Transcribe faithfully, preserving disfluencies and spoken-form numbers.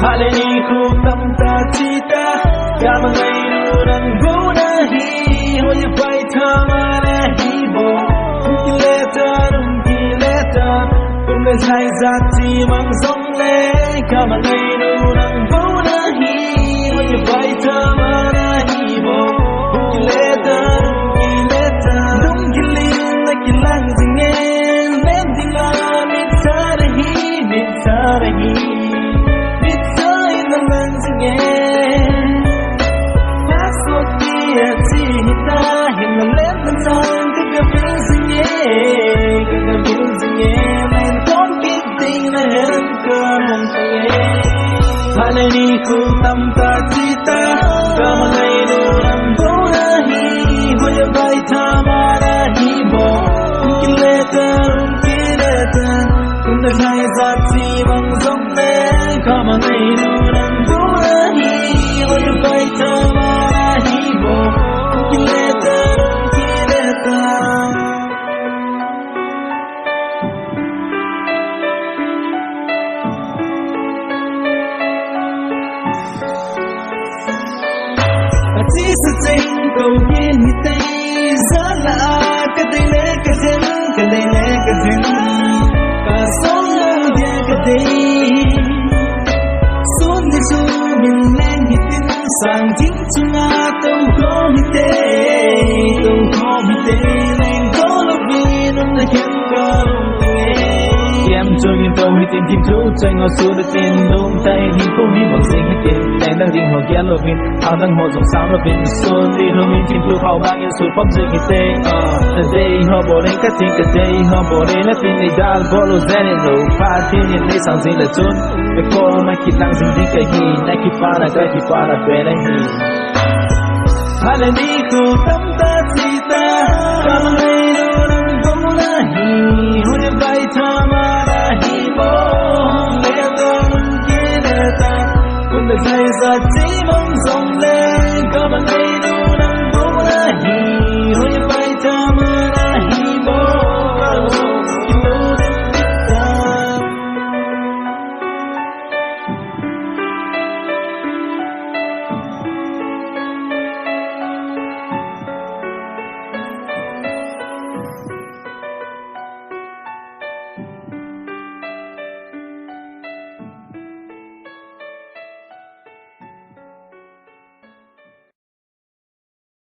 Phat le nikho tamtah chita, kamangainu nang bou nahi, hoiya paitha mana hi bou. Hung kile ta, hung kile ta, kum le lhai jat chimang jongle, kamangainu nang bou nahi, hoiya paitha mana hi bou. Hung kile ta, hung kile ta, lunggil in nakilang jinge, len dinga mit sa nahi, mit sa nahi. Mit sa in nalang jinge. Password tia chi hita, hin nalen nachang kagavil jinge, kagavil jinge. Len kon kit ding nahen kamang tange. Phat le nikho tamtah chita, kamangainu nang bou nahi, hoiya paitha mana hi bou. Hung kile ta, hung kile ta, kum le lhai jat chimang jongle, kamangainu nang bou nahi, hoiya paitha mana hi bou. Hung kile ta, hung kile ta. Achesa cheng kou hin hitei, jala kadei le kajen, kadei le kajen, kasong lou dia kadei. Sun ni sun min leng hitin, sang jing chunga tou khom hite, tou khom hite, leng tou louvin um na khen ka. Kem chung in tou hitin, thim thu cheng o sun tin, lum tai hin kou hi mong sing hitin, leng dang ding ho gel louvin, ang dang ho jong sam louvin, sun ni lum in thim thu khao mang in sun pom jing hite. Nadei ho bol leng katin, kadei ho bol leng natin, nei dal bol lou jen in lou, phat tin in nei sang jing le chun, me kol ma kilang jing ding kahi, na kipana, ka kipana pen ahi. Phat le nikho tamtah